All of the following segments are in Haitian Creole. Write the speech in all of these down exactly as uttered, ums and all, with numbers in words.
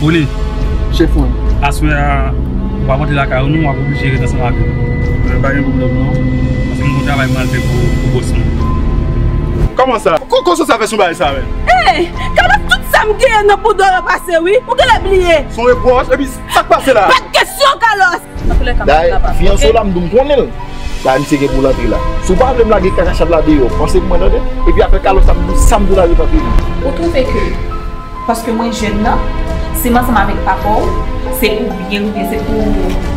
Wili, chèf mwen, aswè a, w ap rantre lakay ou non, w ap oblije ret ansanm avè m. Men pa gen pwoblèm non. Paske m gon travay m al fè pou, pou bòs mwen. Kòman sa? Kò-, kòman sa fè sou bagay sa menm? Ey, Carlos, tout sa m genyen nan poudò yo pase wi. Ou genlè bliye. Se yon repwòch, epi sa k pase la? Pa t kesyon, Carlos. Dayè, fiyanse w la, m di w m konnen l. La, misye gen pou l antre la. Si w pa vle m lage kaka chat la deyò, panse pou mwen tande. Epi apre Carlos sa m di w, sa m di w la, yo pa fini. Ou twouve ke paske mwen jèn nan, se m ansanm avèk papa w, se pou byen oubyen se pou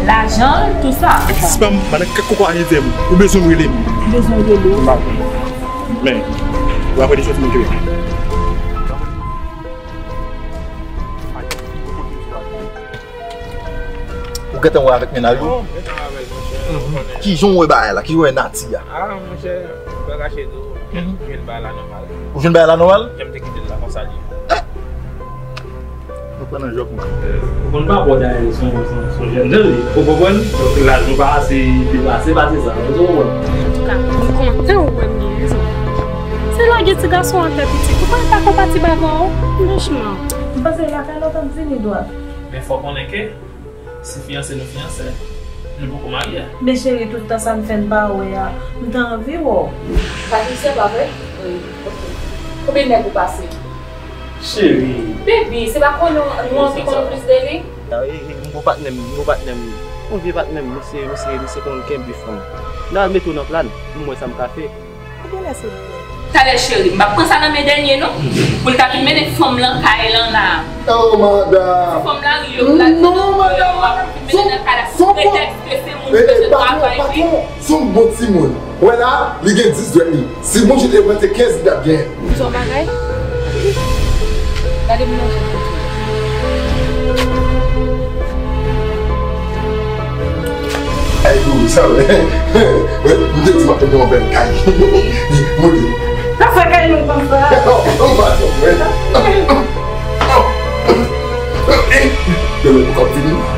lajan l, tou sa. Sipann m, pandan kèk koko a rive m, ou bezwen m rele m. Ou bezwen rele m. M pa konn. Men, w ap rele soti m rele. Ou gentan wè avèk mennaj ou? Non, m gentan wè avè l, monchè. Ou konnen. Kijan w wè bagay la? Kijan w wè nati a? Ah, monchè, m pa kache di w, m jwenn, m jwenn bagay la nòmal. Ou jwenn bagay la nòmal? Jan m te kite l la, konsa l ye. Eh! Nou pran nan jòk, monchè. Ou konn papa w dayè, se yon, se yon, se yon jèn jan l ye. Ou konprann? Donk, laj nou pa ase depase, pa se sa. Èske w konprann? Antouka, m kontan ou wè m gen rezon. Se lage ti gason an fè pitit. Ou pa, pa konpatib avè w, franchman. M panse lakay la w t ap vini dwat. Men fò w konnen ke si fiyanse nou fiyanse, nou poko marye. Men cheri, tout tan sa m fè n pa wè a, m ta anvi wè w. Patricia, pa vre? Wi, ok. Konbyen nèg ou pase? Cheri. Baby, se pa konnen w anvi konnen plis de li? E, e, m gon patnè m, m gon patnè m. Yon vye patnè m, misye, misye, misye konn kenbe fanm. N a mete w nan plan, m wè sa m ka fè. Konbyen lè se li? Talè cheri, m p ap pran sa nan men Dènye non. Pou l ta vin mennen fanm lan kay lan la. Oh, madanm. Fanm la rive pou l al. Non, madanm, madanm. Vin mennen nan kay la sou pretèks ke se moun ki bezwen travay wi. Patwon, se yon bon timoun. Ou wè la, li gen dis dwèt li. Si Bondye te vle, se kenz li t ap genyen. Ou di yon bagay? Gade moun nan jan l kontre. Ay, Doudou, sa vre. M te di w ap pran yon bèl kay. Monte. Sa fè kay nou konsa? Oh, oh, patwon, wi. Yo, yo, pou k ap vini.